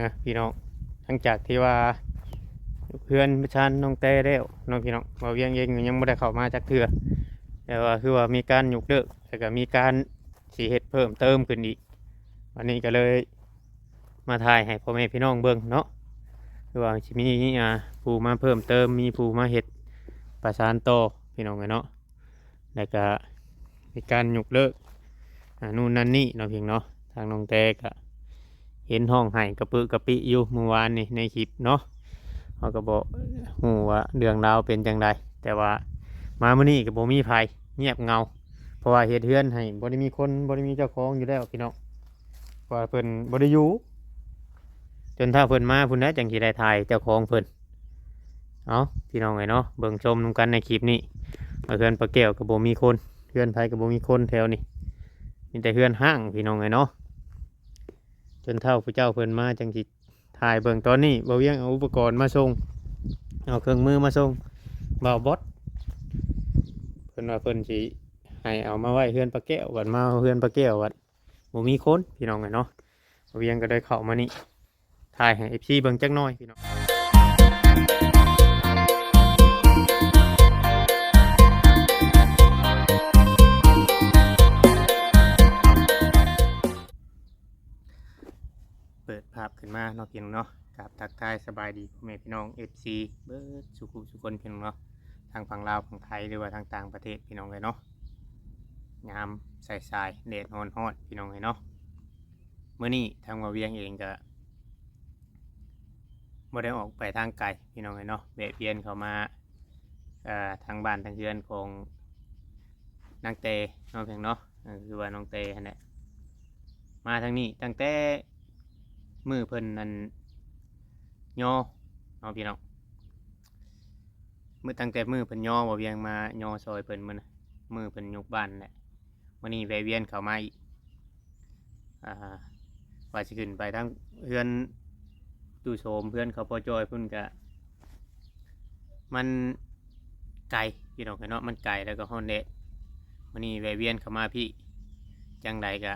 ນະພີ່ນ້ອງ ຫຼັງຈາກທີ່ວ່າເຮືອນຊານນ້ອງແຕ້ແລ້ວເນາະພີ່ນ້ອງ ບ່າວວຽງເອງກໍຍັງບໍ່ໄດ້ເຂົ້າມາຈັກເທື່ອ ແຕ່ວ່າຄືວ່າມີການຍົກເລີກ ແລ້ວກໍມີການຊິເຮັດເພີ່ມເຕີມຂຶ້ນອີກ ອັນນີ້ກໍເລີຍມາຖ່າຍໃຫ້ພໍ່ແມ່ພີ່ນ້ອງເບິ່ງເນາະ ຄືວ່າຊິມີ ອ່າ ຜູ້ມາເພີ່ມເຕີມ ມີຜູ້ມາເຮັດປະສານຕໍ່ ພີ່ນ້ອງເອີຍເນາະ. ແລ້ວກະມີການຍົກເລີກ ອ່າ ນູ່ນນັ້ນນີ້ເນາະ ເພງເນາະ. ທາງນ້ອງແຕ້ກະເຫັນຮ້ອງໄຫ້ກະປຶກະປິຢູ່ມື້ວານນີ້ໃນຄລິບເນາະ. ເຮົາກະບໍ່ຮູ້ວ່າເລື່ອງລາວເປັນຈັ່ງໃດ ແຕ່ວ່າມາມື້ນີ້ກະບໍ່ມີໃຜ ງຽບເຫງົາ ເພາະວ່າເຮັດເຮືອນໃຫ້ ບໍ່ໄດ້ມີຄົນ ບໍ່ໄດ້ມີເຈົ້າຂອງຢູ່ແລ້ວພີ່ນ້ອງ ເພາະວ່າເພິ່ນບໍ່ໄດ້ຢູ່ ຈົນຖ້າເພິ່ນມາພຸ້ນແຫຼະ ຈັ່ງຊິໄດ້ຖ່າຍເຈົ້າຂອງເພິ່ນ. ເອົາ ພີ່ນ້ອງເອີຍເນາະ ເບິ່ງຊົມນຳກັນໃນຄລິບນີ້ ວ່າເຮືອນປ້າແກ້ວກໍບໍ່ມີຄົນ ເຮືອນໃຜກໍບໍ່ມີຄົນແຖວນີ້ ມີແຕ່ເຮືອນຮ້າງ ພີ່ນ້ອງເອີຍເນາະ. ຈົນເຖົ້າຜູ້ເຈົ້າເພິ່ນມາຈັ່ງຊິຖ່າຍເບິ່ງ. ຕອນນີ້ບ່າວວຽງເອົາອຸປະກອນມາສົ່ງ ເອົາເຄື່ອງມືມາສົ່ງບ່າວບອດ ເພິ່ນວ່າເພິ່ນຊິໃຫ້ເອົາມາໄວ້ເຮືອນປ້າແກ້ວ ບັດມາເຮືອນປ້າແກ້ວບັດ ບໍ່ມີຄົນ ພີ່ນ້ອງເອີຍເນາະ. ບ່າວວຽງກໍໄດ້ເຂົ້າມານີ້ ຖ່າຍໃຫ້ເອັຟຊີເບິ່ງຈັກໜ່ອຍພີ່ນ້ອງ. ເປີດພາບຂຶ້ນມາເນາະ ພີ່ນ້ອງເນາະ. ກາບທັກທາຍສະບາຍດີພໍ່ແມ່ພີ່ນ້ອງເອັຟຊີເບິດສູ່ຜູ້ສູ່ຄົນ ພີ່ນ້ອງເນາະ ທັງຝັ່ງລາວຝັ່ງໄທ ຫຼືວ່າທາງຕ່າງປະເທດ ພີ່ນ້ອງເອີຍເນາະ. ຍາມສາຍໆ ແດດຮ້ອນໆ ພີ່ນ້ອງເອີຍເນາະ. ມື້ນີ້ທາງບ່າວວຽງເອງກະບໍ່ໄດ້ອອກໄປທາງໄກ ພີ່ນ້ອງເອີຍເນາະ ແວະວຽນເຂົ້າມາ ເອີ ທາງບ້ານທາງເຮືອນຂອງນາງແຕ່ເນາະ ເພງເນາະ ເອີ ຄືວ່ານ້ອງແຕ່ຫັ້ນແຫຼະ. ມາທາງນີ້ຕັ້ງແຕ່ມື້ເພິ່ນນັ້ນຍໍເນາະ ພີ່ນ້ອງ ມື້ ຕັ້ງແຕ່ມື້ເພິ່ນຍໍ ບ່າວວຽງມາຍໍຊ່ອຍເພິ່ນ ມື້ນະ ມື້ເພິ່ນຍົກບ້ານແຫຼະ. ມື້ນີ້ແວະວຽນເຂົ້າມາອີກ ອ່າ ວ່າຊິຂຶ້ນໄປທາງເຮືອນຕູ້ໂສມ ເຮືອນເຂົາພໍ່ຈ້ອຍພຸ້ນກະ ມັນໄກ ພີ່ນ້ອງເອີຍເນາະ ມັນໄກ ແລ້ວກໍຮ້ອນແດດ. ມື້ນີ້ແວະວຽນເຂົ້າມາພີ້ ຈັ່ງໃດກະ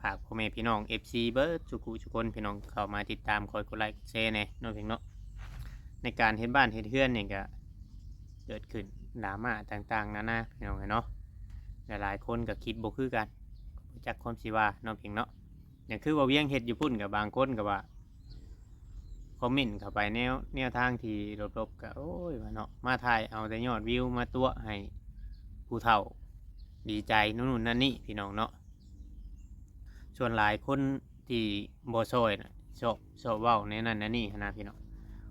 ຝາກພໍ່ແມ່ພີ່ນ້ອງເອັຟຊີເບິດສູ່ຜູ້ສູ່ຄົນ ພີ່ນ້ອງເຂົ້າມາຕິດຕາມ ຄອຍກົດໄລ້ກົດແຊແດ່ເນາະ ເພງເນາະ. ໃນການເຮັດບ້ານເຮັດເຮືອນນີ້ກະເກີດຂຶ້ນດຣາມາຕ່າງໆນານາ ພີ່ນ້ອງເອີຍເນາະ. ຫຼາຍໆຄົນກະຄິດບໍ່ຄືກັນ ບໍ່ຈັກຄວາມຊິວ່າເນາະ ເພງເນາະ. ຢ່າງຄືວ່າວຽງເຮັດຢູ່ພຸ້ນ ກະບາງຄົນກະວ່າ ຄອມເມັນເຂົ້າໄປແນວ ແນວທາງທີ່ລົບໆ ກະ ໂອ້ຍ ວ່າເນາະ ມາຖ່າຍເອົາແຕ່ຍອດວິວ ມາຕົວະໃຫ້ຜູ້ເຖົ້າດີໃຈ ໂນ່ນນັ້ນນີ້ ພີ່ນ້ອງເນາະ. ສ່ວນຫຼາຍຄົນທີ່ບໍ່ຊ່ອຍນະ ຊອບ ຊອບເວົ້າແນວນັ້ນແນວນີ້ຫັ້ນນະ ພີ່ນ້ອງ.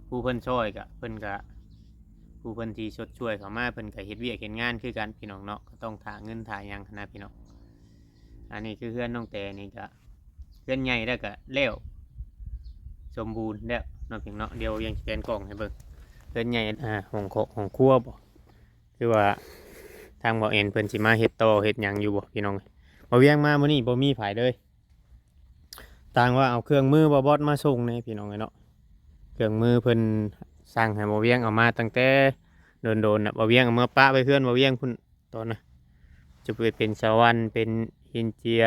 ຜູ້ເພິ່ນຊ່ອຍກະ ເພິ່ນກະ ຜູ້ເພິ່ນທີ່ຊົດຊ່ວຍເຂົ້າມາ ເພິ່ນກະເຮັດວຽກເຮັດງານຄືກັນ ພີ່ນ້ອງເນາະ ກໍຕ້ອງຖ້າເງິນຖ້າຫຍັງຫັ້ນນະ ພີ່ນ້ອງ. ອັນນີ້ຄືເຮືອນນ້ອງແຕນີ້ກະ ເຮືອນໃຫຍ່ແລ້ວກະແລ້ວ ສົມບູນແລ້ວເນາະ ເພງເນາະ. ດຽວວຽງສະແກນກ້ອງໃຫ້ເບິ່ງ ເຮືອນໃຫຍ່ ອ່າ ຫ້ອງຄອກຫ້ອງຄົວບໍ ຄືວ່າທາງບ່າວແອນເພິ່ນຊິມາເຮັດຕໍ່ເຮັດຫຍັງຢູ່ບໍ ພີ່ນ້ອງ. ບ່າວວຽງມາມື້ນີ້ບໍ່ມີໃຜເລີຍ ຕ່າງວ່າເອົາເຄື່ອງມືບ່າວບອດມາສົ່ງແດ່ ພີ່ນ້ອງເອີຍເນາະ. ເຄື່ອງມືເພິ່ນສັ່ງໃຫ້ບ່າວວຽງເອົາມາຕັ້ງແຕ່ດົນໆນະ ບ່າວວຽງເອົາມາປະໄວ້ເຮືອນບ່າວວຽງພຸ້ນ ຕອນນະ ຈະໄປເປັນສະຫວັນ ເປັນຫີນເຈຍ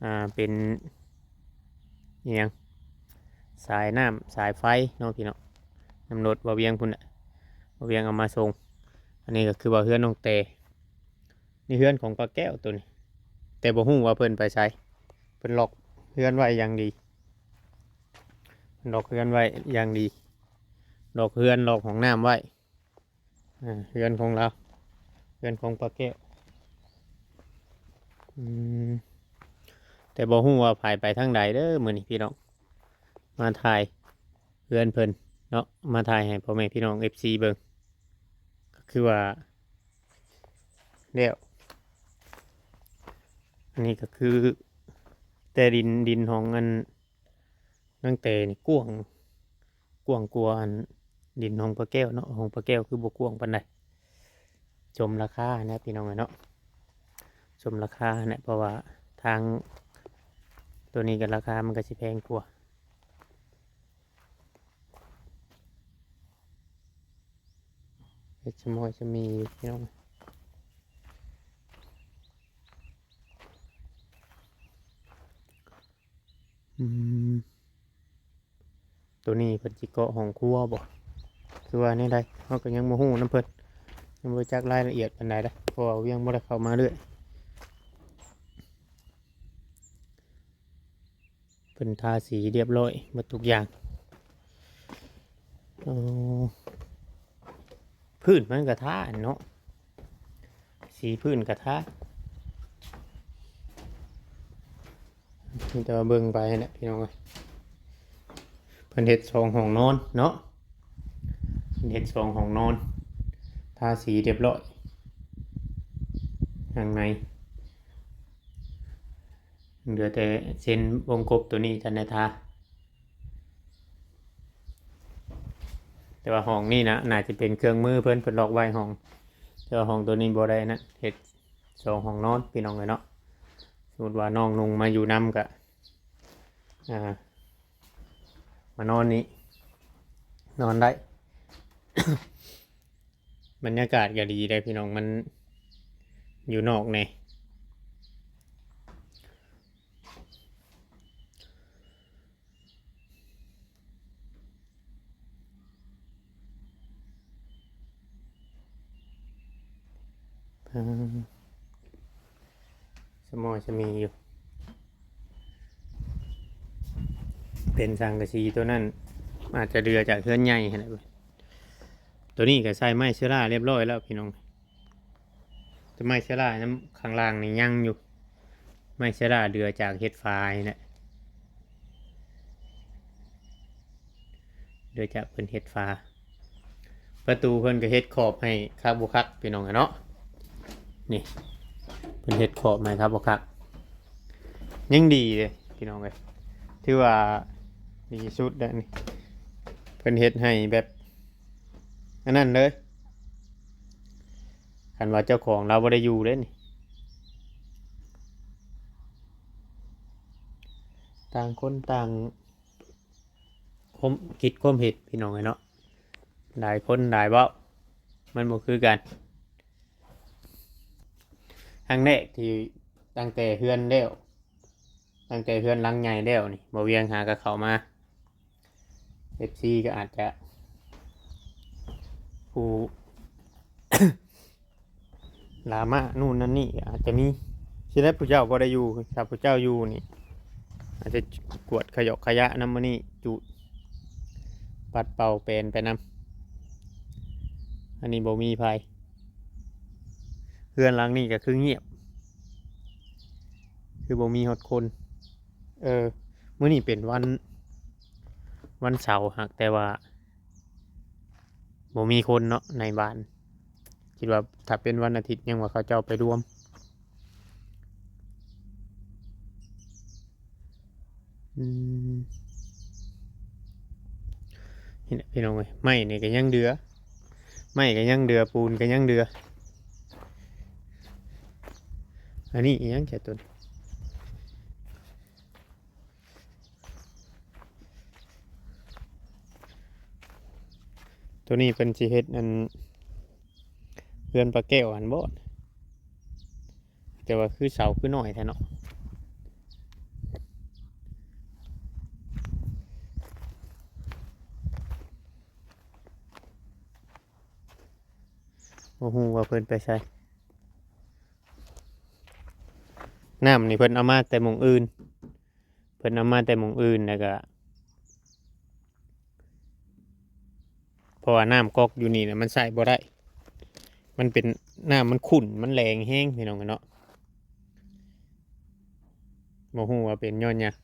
ອ່າ ເປັນອີ່ຫຍັງ ສາຍນ້ຳສາຍໄຟເນາະ ພີ່ນ້ອງ. ນຳລົດບ່າວວຽງພຸ້ນແຫຼະ ບ່າວວຽງເອົາມາສົ່ງ. ອັນນີ້ກໍຄືວ່າເຮືອນນ້ອງແຕ ນີ້ເຮືອນຂອງປ້າແກ້ວໂຕນີ້ ແຕ່ບໍ່ຮູ້ວ່າເພິ່ນໄປໃສ. ເພິ່ນລັອກເຮືອນໄວ້ຢ່າງດີ ລັອກເຮືອນໄວ້ຢ່າງດີ ລັອກເຮືອນ ລັອກຫ້ອງນ້ຳໄວ້. ອ່າ ເຮືອນຂອງລາວ ເຮືອນຂອງປ້າແກ້ວ. ອືມ ແຕ່ບໍ່ຮູ້ວ່າໃຜໄປທາງໃດເດີ ມື້ນີ້ພີ່ນ້ອງ ມາຖ່າຍເຮືອນເພິ່ນເນາະ ມາຖ່າຍໃຫ້ພໍ່ແມ່ພີ່ນ້ອງເອັຟຊີເບິ່ງ ກໍຄືວ່າແລ້ວ. ອັນນີ້ກໍຄືແຕ່ດິນ ດິນຂອງອັນ ນາງແຕນີ້ກວ້າງ ກວ້າງກວ່າອັນດິນຂອງປ້າແກ້ວເນາະ. ຂອງປ້າແກ້ວຄືບໍ່ກວ້າງປານໃດ ສົມລາຄາຫັ້ນແຫຼະ ພີ່ນ້ອງເອີຍເນາະ ສົມລາຄາຫັ້ນແຫຼະ ເພາະວ່າທາງໂຕນີ້ກໍລາຄາມັນກໍຊິແພງກວ່າ. ເຮັດຊະມ້ອຍຊະມີຢູ່ ພີ່ນ້ອງ. ອືມ ໂຕນີ້ເພິ່ນຊິເກາະຫ້ອງຄົວບໍ່ ຄືວ່າແນວໃດ ເຮົາກໍຍັງບໍ່ຮູ້ນຳເພິ່ນ ຍັງບໍ່ຈັກລາຍລະອຽດປານໃດເດ້ ເພາະວ່າວຽງບໍ່ໄດ້ເຂົ້າມາເລື້ອຍ. ເພິ່ນທາສີຮຽບຮ້ອຍໝົດທຸກຢ່າງ. ອໍ ພື້ນມັນກະທາເນາະ ສີພື້ນກະທາ ມີແຕ່ວ່າເບິ່ງໄປຫັ້ນແຫຼະພີ່ນ້ອງເອີຍ. ເພິ່ນເຮັດສອງຫ້ອງນອນເນາະ ເພິ່ນເຮັດສອງຫ້ອງນອນ ທາສີຮຽບຮ້ອຍ ຂ້າງໃນ ເຫຼືອແຕ່ເຊັນວົງກົບໂຕນີ້ທັນໄດ້ທາ. ແຕ່ວ່າຫ້ອງນີ້ນະ ໜ້າຈະເປັນເຄື່ອງມືເພິ່ນ ເພິ່ນລັອກໄວ້ຫ້ອງ. ແຕ່ວ່າຫ້ອງໂຕນີ້ບໍ່ໄດ້ນະ ເຮັດສອງຫ້ອງນອນພີ່ນ້ອງເອີຍເນາະ. ສົມມຸດວ່ານ້ອງນຸ່ງມາຢູ່ນຳກະ ອ່າ ມານອນນີ້ ນອນໄດ້. ບັນຍາກາດກໍດີເດ້ພີ່ນ້ອງ ມັນຢູ່ນອກແດ່. ອ່າ ສະໝໍສະໝີຢູ່ ເປັນສັງກະສີໂຕນັ້ນ ອາດຈະເຫຼືອຈາກເຮືອນໃຫຍ່ຫັ້ນແຫຼະ. ໂຕນີ້ກໍໃສ່ໄມ້ເຊື້ອລາຮຽບຮ້ອຍແລ້ວພີ່ນ້ອງ. ແຕ່ໄມ້ເຊື້ອລານຳຂ້າງລ່າງນີ້ຍັງຢູ່ ໄມ້ເຊື້ອລາເຫຼືອຈາກເຮັດຝານີ້ແຫຼະ ເຫຼືອຈາກເພິ່ນເຮັດຝາ. ປະຕູເພິ່ນກໍເຮັດຂອບໃຫ້ຄັກບໍ່ຄັກພີ່ນ້ອງເນາະ. ນີ້ ເພິ່ນເຮັດຂອບໃຫ້ຄັກບໍ່ຄັກ ຍັງດີເດ້ພີ່ນ້ອງເອີຍ ຖືວ່າດີສຸດແລ້ວນີ້. ເພິ່ນເຮັດໃຫ້ແບບ ອັນນັ້ນເລີຍ ຄັນວ່າເຈົ້າຂອງລາວບໍ່ໄດ້ຢູ່ເດ້ນີ້ ຕ່າງຄົນຕ່າງຄວາມຄິດຄວາມເຮັດພີ່ນ້ອງເອີຍເນາະ ຫຼາຍຄົນຫຼາຍເວົ້າ ມັນບໍ່ຄືກັນ. ຄັ້ງແລກທີ່ ຕັ້ງແຕ່ເຮືອນແລ້ວ ຕັ້ງແຕ່ເຮືອນຫຼັງໃຫຍ່ແລ້ວນີ້ ບໍ່ວຽງຫາກໍເຂົ້າມາ ເອັຟຊີກໍອາດຈະ ຜູ້ ດຣາມານູ້ນນັ້ນນີ້ ອາດຈະມີ ຊິໄດ້ຜູ້ເຈົ້າບໍ່ໄດ້ຢູ່ ຖ້າຜູ້ເຈົ້າຢູ່ນີ້ ອາດຈະກວດຂະຫຍອກຂະຫຍະນຳມື້ນີ້ ຈູດ ປັດເປົ່າແປນໄປນຳ. ອັນນີ້ບໍ່ມີໃຜ ເຮືອນຫຼັງນີ້ກໍຄືງຽບ ຄືບໍ່ມີຮອດຄົນ. ເອີ ມື້ນີ້ເປັນວັນ ວັນເສົາ ຫາກແຕ່ວ່າບໍ່ມີຄົນເນາະໃນບ້ານ. ຄິດວ່າຖ້າເປັນວັນອາທິດຍັງວ່າເຂົາເຈົ້າໄປລວມ. ອືມ ນີ້ແຫຼະພີ່ນ້ອງເອີຍ ໄມ້ນີ້ກໍຍັງເຫຼືອ ໄມ້ກໍຍັງເຫຼືອ ປູນກໍຍັງເຫຼືອ. ອັນນີ້ອີຫຍັງແທ້ຕົວນີ້? ຕົວນີ້ເພິ່ນຊິເຮັດອັນ ເຮືອນປາແກ້ວຫັ້ນບໍ? ແຕ່ວ່າຄືເສົາຄືນ້ອຍແທ້ເນາະ ບໍ່ຮູ້ວ່າເພິ່ນໄປໃສ. ນ້ຳນີ້ເພິ່ນເອົາມາແຕ່ໝ່ອງອື່ນ ເພິ່ນເອົາມາແຕ່ໝ່ອງອື່ນ ແລ້ວກະ ເພາະວ່ານ້ຳກັອກຢູ່ນີ້ນະ ມັນໃຊ້ບໍ່ໄດ້ ມັນເປັນ ນ້ຳມັນຂຸ້ນ ມັນແຫຼງແຮງພີ່ນ້ອງເນາະ. ບໍ່ຮູ້ວ່າເປັນຍ້ອນຫຍັງ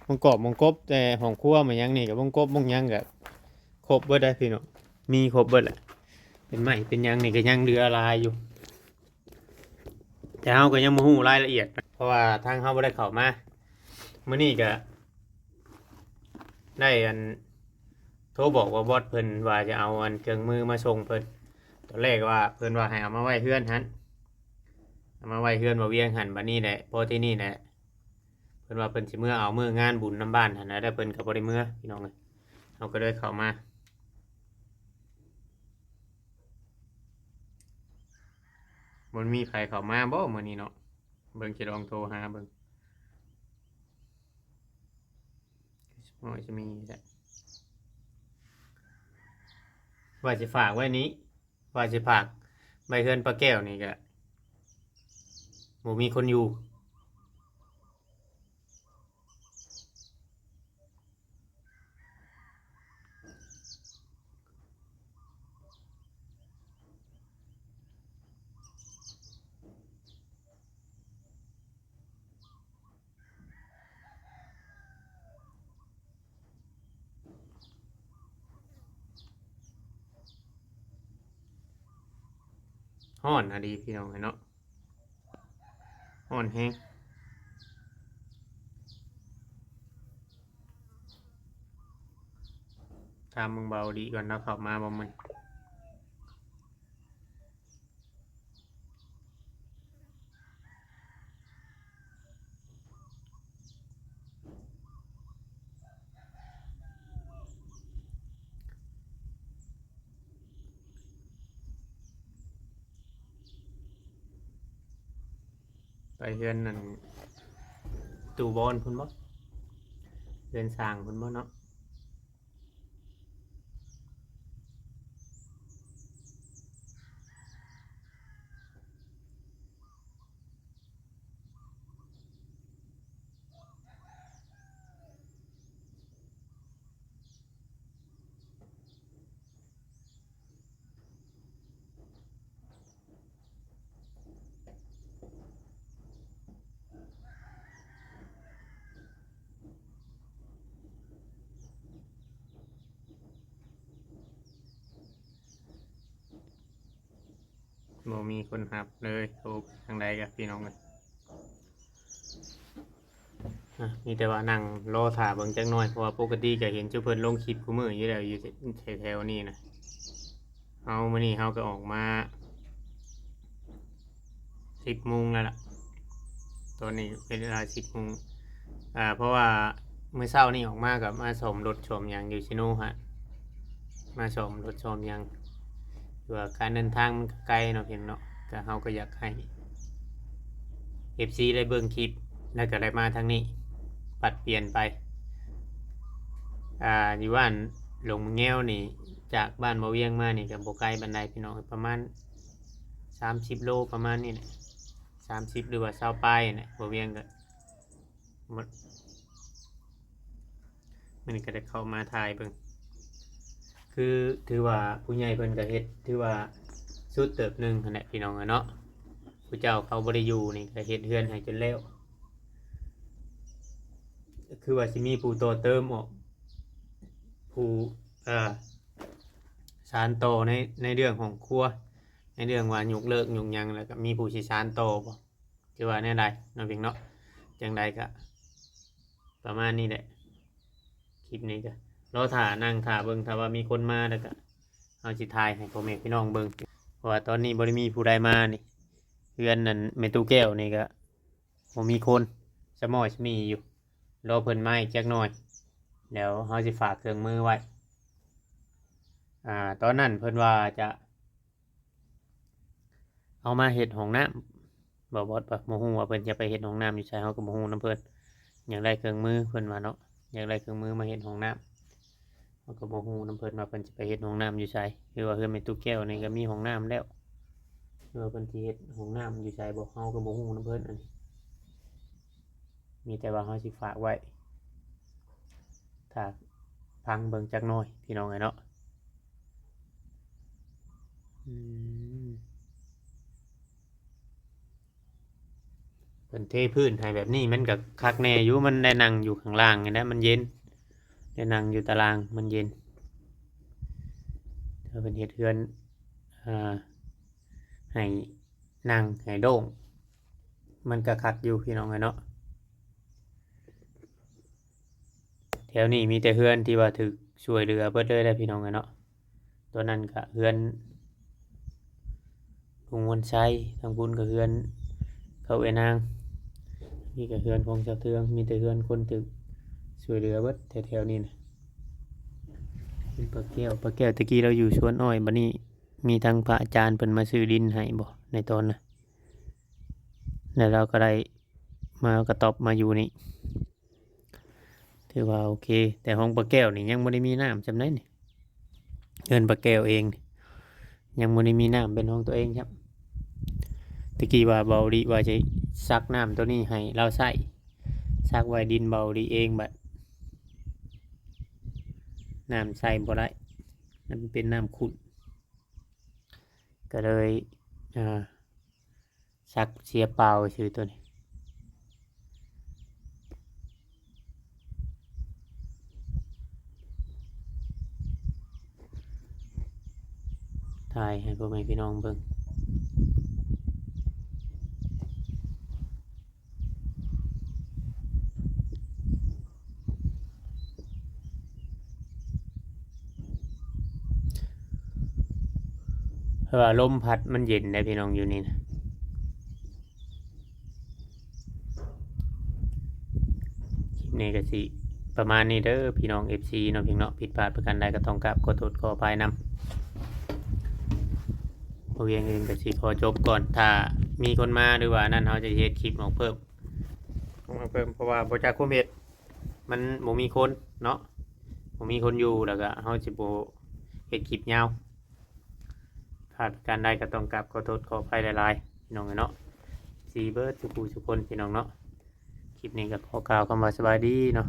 ມົງກອບມົງກົບ ແຕ່ຫ້ອງຄົວມາຫຍັງນີ້ ກໍມົງກົບມົງຫຍັງກໍຄົບເບິດໄດ໋ພີ່ນ້ອງ ມີຄົບເບິດແຫຼະ. ເປັນໄມ້ເປັນຫຍັງນີ້ກໍຍັງເຫຼືອຫຼາຍຢູ່ ແຕ່ເຮົາກໍຍັງບໍ່ຮູ້ລາຍລະອຽດ ເພາະວ່າທາງເຮົາບໍ່ໄດ້ເຂົ້າມາ. ມື້ນີ້ກໍໄດ້ອັນ ໂທບອກວ່າບອສເພິ່ນວ່າຈະເອົາອັນເຄື່ອງມືມາສົ່ງເພິ່ນ ຕອນແລກວ່າເພິ່ນວ່າໃຫ້ເອົາມາໄວ້ເຮືອນຫັ້ນ ເອົາມາໄວ້ເຮືອນບ່າວວຽງຫັ້ນ. ບັດນີ້ແຫຼະ ພໍທີນີ້ແຫຼະ ເພິ່ນວ່າເພິ່ນຊິເມືອເອົາມື້ງານບຸນນຳບ້ານຫັ້ນນະ ແລ້ວເພິ່ນກໍບໍ່ໄດ້ເມືອ ພີ່ນ້ອງເອີຍ ເຮົາກໍເລີຍເຂົ້າມາ. ບໍ່ມີໃຜເຂົ້າມາບໍມື້ນີ້ເນາະ? ເບິ່ງ ຊິລອງໂທຫາເບິ່ງ. ໂອ້ຍ ຈະມີແຫຼະ ວ່າຊິຝາກໄວ້ນີ້ ວ່າຊິຝາກໄວ້ເຮືອນປ້າແກ້ວນີ້ກະບໍ່ມີຄົນຢູ່. ຮ້ອນອີ່ຫຼີພີ່ນ້ອງເອີຍເນາະ ຮ້ອນແຮງ. ຖາມເບິ່ງເບົາດີກ່ອນ ລາວເຂົ້າມາບໍ່ມື້ນີ້. ໄປເຮືອນນັ້ນ ຕູ້ບອນພຸ້ນບໍ່? ເຮືອນຊ່າງພຸ້ນບໍ່ເນາະ? ບໍ່ມີຄົນຮັບເລີຍ ໂທໄປທາງໃດກະພີ່ນ້ອງເອີຍ. ອາ ມີແຕ່ວ່ານັ່ງລໍຖ້າເບິ່ງຈັກໜ່ອຍ ເພາະວ່າປົກກະຕິກະເຫັນຈຸເພິ່ນລົງຄລິບຄູ່ມື້ຢູ່ແລ້ວ ຢູ່ແຖວໆນີ້ນະ. ເຮົາ ມື້ນີ້ເຮົາກະອອກມາສິບໂມງແລ້ວລະ ຕອນນີ້ເປັນເວລາສິບໂມງ. ອາ ເພາະວ່າມື້ເຊົ້ານີ້ອອກມາກະມາສ້ອມລົດສ້ອມຫຍັງຢູ່ຊີໂນຫັ້ນ ມາສ້ອມລົດສ້ອມຫຍັງ ຄືວ່າການເດີນທາງມັນກະໄກເນາະ ພີ່ນ້ອງເນາະ ກະເຮົາກະຢາກໃຫ້ ເອັຟຊີ ໄດ້ເບິ່ງຄລິບ ແລ້ວກະໄດ້ມາທາງນີ້ ປັດປ່ຽນໄປ. ອາ ຢູ່ບ້ານຫຼວງມະແງວນີ້ ຈາກບ້ານບໍ່ວຽງມານີ້ກະບໍ່ໄກປານໃດພີ່ນ້ອງ ປະມານສາມສິບໂລ ປະມານນີ້ແຫຼະ ສາມສິບ ຫຼືວ່າຊາວປາຍນີ້ແຫຼະ ບໍ່ວຽງກະ ໝົດ. ມື້ນີ້ກະໄດ້ເຂົ້າມາຖ່າຍເບິ່ງ ຄືຖືວ່າຜູ້ໃຫຍ່ເພິ່ນກະເຮັດ ຖືວ່າສຸດເຕີບໜຶ່ງຫັ້ນແຫຼະພີ່ນ້ອງເອີຍເນາະ. ຜູ້ເຈົ້າເຂົາບໍ່ໄດ້ຢູ່ນີ້ກະເຮັດເຮືອນໃຫ້ຈົນແລ້ວ ຄືວ່າຊິມີຜູ້ຕໍ່ເຕີມອອກ ຜູ້ ເອີ ສານຕໍ່ໃນ ໃນເລື່ອງຫ້ອງຄົວ ໃນເລື່ອງວ່າຍົກເລີກຍົກຫຍັງ ແລ້ວກະມີຜູ້ຊິສານຕໍ່ບໍ່? ຄືວ່າແນວໃດເນາະ ເພິ່ນເນາະ. ຈັ່ງໃດກະປະມານນີ້ແຫຼະ ຄລິບນີ້ກະລໍຖ້າ ນັ່ງຖ້າເບິ່ງ ຖ້າວ່າມີຄົນມາແລ້ວກະ ເຮົາຊິຖ່າຍໃຫ້ພໍ່ແມ່ພີ່ນ້ອງເບິ່ງ ເພາະວ່າຕອນນີ້ບໍ່ໄດ້ມີຜູ້ໃດມານີ້. ເຮືອນນັ້ນແມ່ຕູ້ແກ້ວນີ້ກະບໍ່ມີຄົນ ສະໝໍ້ສະໝີຢູ່ ລໍເພິ່ນມາອີກຈັກໜ່ອຍ ແລ້ວເຮົາຊິຝາກເຄື່ອງມືໄວ້. ອາ ຕອນນັ້ນເພິ່ນວ່າຈະ ເອົາມາເຮັດຫ້ອງນ້ຳ ບໍ່ ບໍ່ ບໍ່ຮູ້ວ່າເພິ່ນຈະໄປເຮັດຫ້ອງນ້ຳຢູ່ໃສ ເຮົາກະບໍ່ຮູ້ນຳເພິ່ນ. ຢາກໄດ້ເຄື່ອງມື ເພິ່ນວ່າເນາະ ຢາກໄດ້ເຄື່ອງມືມາເຮັດຫ້ອງນ້ຳ ເຮົາກະບໍ່ຮູ້ນຳເພິ່ນວ່າເພິ່ນຈະໄປເຮັດຫ້ອງນ້ຳຢູ່ໃສ ຄືວ່າເຮືອນແມ່ຕູ້ແກ້ວນີ້ກະມີຫ້ອງນ້ຳແລ້ວ ຫຼືວ່າເພິ່ນຊິເຮັດຫ້ອງນ້ຳຢູ່ໃສບໍ່ ເຮົາກະບໍ່ຮູ້ນຳເພິ່ນ. ອັນນີ້ມີແຕ່ວ່າເຮົາຊິຝາກໄວ້ ຖ້າຟັງເບິ່ງຈັກໜ່ອຍພີ່ນ້ອງເອີຍເນາະ. ອືມ ເພິ່ນເທພື້ນໃຫ້ແບບນີ້ມັນກະຄັກແນ່ຢູ່ ມັນໄດ້ນັ່ງຢູ່ຂ້າງລ່າງນີ້ແຫຼະ ມັນເຢັນ ໄດ້ນັ່ງຢູ່ຕາລ່າງມັນເຢັນ. ຖ້າເພິ່ນເຮັດເຮືອນ ອາ ໃຫ້ນັ່ງໃຫ້ໂລ່ງ ມັນກະຄັກຢູ່ພີ່ນ້ອງເອີຍເນາະ. ແຖວນີ້ມີແຕ່ເຮືອນທີ່ວ່າຖືກຊ່ວຍເຫຼືອເບິດເລີຍເດ້ພີ່ນ້ອງເອີຍເນາະ. ໂຕນັ້ນກະເຮືອນລຸງມວນໄຊ ທາງພຸ້ນກະເຮືອນເຂົາເອື້ອຍນາງ ນີ້ກະເຮືອນຂອງຊາວເທືອງ ມີແຕ່ເຮືອນຄົນຖືກຊ່ວຍເຫຼືອເບິດແຖວໆນີ້ນະ. ເປັນປ້າແກ້ວ ປ້າແກ້ວແຕ່ກີ້ລາວຢູ່ສວນອ້ອຍ ບາດນີ້ມີທາງພະອາຈານເພິ່ນມາຊື້ດິນໃຫ້ບໍ ໃນຕອນນະ ແລ້ວລາວກະໄດ້ມາກະຕອບມາຢູ່ນີ້. ແຖ ຖືວ່າໂອເຄ. ແຕ່ຂອງປ້າແກ້ວນີ້ຍັງບໍ່ໄດ້ມີນ້ຳຊ່ຳໃດນີ້. ເຮືອນປ້າແກ້ວເອງຍັງບໍ່ໄດ້ມີນ້ຳເປັນຂອງຕົວເອງຊ້ຳ. ຕະກີ້ວ່າເບົາຫຼີວ່າຊິຊັກນ້ຳໂຕນີ້ໃຫ້ລາວໃຊ້, ຊັກໄວ້ດິນເບົາຫຼີເອງ, ບັດນ້ຳໃຊ້ບໍ່ໄດ້, ມັນເປັນນ້ຳຂຸ່ນ ກໍເລີຍ ອ່າ ຊັກເສຍເປົ່າຊື່ໂຕນີ້. ຖ່າຍໃຫ້ພໍ່ແມ່ພີ່ນ້ອງເບິ່ງ. ເພາະວ່າລົມພັດມັນເຢັນເດ້ພີ່ນ້ອງ ຢູ່ນີ້ນະ. ຄລິບນີ້ກໍຊິປະມານນີ້ເດີພີ່ນ້ອງ ເອັຟຊີ ເນາະ ພີ່ນ້ອງເນາະ. ຜິດພາດປະການໃດກໍຕ້ອງກາບຂໍໂທດຂໍອະໄພນຳ. ບໍ່ວຽງອື່ນກໍຊິຂໍຈົບກ່ອນ. ຖ້າມີຄົນມາ ຫຼືວ່ານັ້ນ ເຮົາຈະເຮັດຄລິບອອກເພີ່ມ ອອກມາເພີ່ມ ເພາະວ່າບໍ່ຈັກຄວາມເຮັດ ມັນບໍ່ມີຄົນເນາະ, ບໍ່ມີຄົນຢູ່ ແລ້ວກໍເຮົາຊິບໍ່ເຮັດຄລິບຍາວ. ພາດປະການໃດກໍຕ້ອງກາບຂໍໂທດຂໍອະໄພຫຼາຍໆ ພີ່ນ້ອງເອີຍເນາະ ເອັຟຊີ ເບິດທຸກຜູ້ທຸກຄົນ ພີ່ນ້ອງເນາະ. ຄລິບນີ້ກໍຂໍກ່າວຄຳວ່າສະບາຍດີເນາະ.